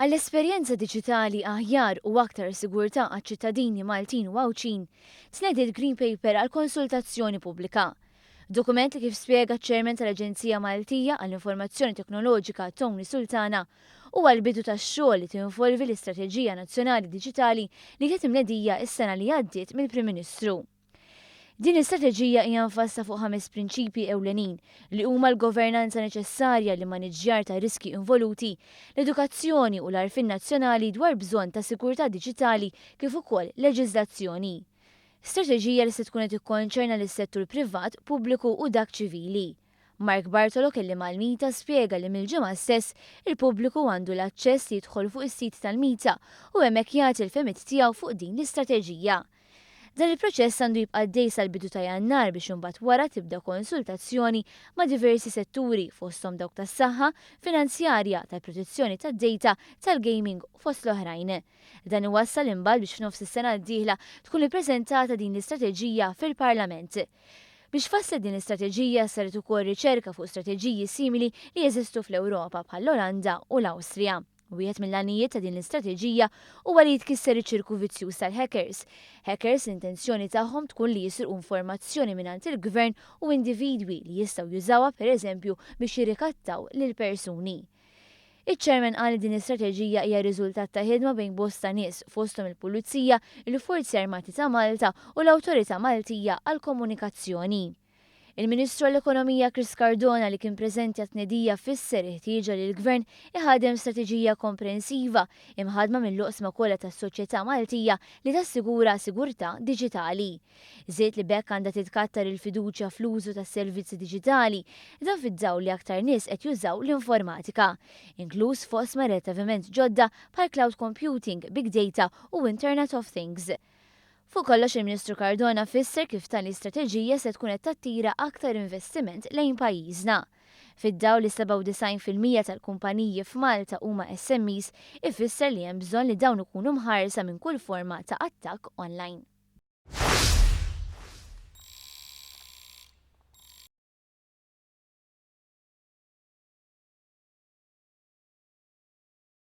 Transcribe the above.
Għal esperjenza diġitali aħjar u aktar sigurtà għaċ-ċittadini Maltin u Għawdxin, tnediet Green Paper għal konsultazzjoni pubblika. Dokument li, kif spjega ċ-Chairman tal-Aġenzija Maltija għall-Informazzjoni Teknoloġika Tony Sultana, huwa l-bidu tax-xogħol li tinvolvi l-Istrateġija Nazzjonali Diġitali li kienet imnedija s-sena li għaddiet mill-Prim Ministru. Din l-istrateġija hija mfassla fuq ħames prinċipji ewlenin li huma l-governanza neċessarja, l-immaniġġjar ta' riski involuti, l-edukazzjoni u l-għarfien nazzjonali dwar bżonn ta' sigurtà diġitali kif ukoll leġiżlazzjoni. Strateġija li se tkun qed tikkonċerna lis-settur privat, pubbliku u dak ċivili. Mark Bartolo, kelliem għall-MITA, spjega li mill-ġimgħa stess il-pubbliku għandu l-aċċess li jidħol fuq is-sit tal-MITA u hemmhekk jagħti l-fehmiet tiegħu fuq din l-istrateġija. Dan il-proċess għandu jibqa' għaddej sal-bidu ta' Jannar biex imbagħad wara tibda konsultazzjoni ma' diversi setturi, fosthom dawk tas-saħħa, finanzjarja, tal-protezzjoni tad-data, tal-gaming fost l-oħrajn. Dan iwassal imbagħad biex f'nofs is-sena d-dieħla tkun ippreżentata din l-istrateġija fil-Parlament. Biex tfasslet din l-istrateġija saret ukoll riċerka fuq strateġiji simili li jeżistu fl-Ewropa bħall-Olanda u l-Awstrija. Wieħed mill-għanijiet ta' din l-istrateġija huwa li jitkisser iċ-ċirku vizzjuż tal-hackers. Hackers l-intenzjoni tagħhom tkun li jisirqu informazzjoni mingħand il-gvern u individwi li jistgħu jużawha, pereżempju, biex jirrikattaw lil persuni. Iċ-chairman qal li din l-istrateġija hija riżultat ta' ħidma bejn bosta nies, fosthom il-Pulizija, il-Forzi Armati ta' Malta u l-Awtorità Maltija għall-Komunikazzjoni. Il-Ministru għall-Ekonomija Chris Cardona, li kien preżenti għat-tnedija, fisser il-ħtieġa li l-Gvern iħadem strateġija komprensiva imħadma mill-oqsma kollha tas-soċjetà Maltija li tassigura sigurtà diġitali. Żied li b'hekk għandha titkattar il-fiduċja fl-użu tas-servizzi diġitali, dan fid-dawl li aktar nies qed jużaw l-informatika, inkluż f'oqsma relattivament ġodda bħal cloud computing, big data u Internet of Things. Fuq kollox, il-Ministru Cardona fisser kif tali strateġija se tkun qed tattira aktar investiment lejn pajjiżna. Fid-dawl li 97% tal-kumpaniji f'Malta huma SMEs, ifisser li hemm bżonn li dawn ikunu mħarsa minn kull forma ta' attakk online.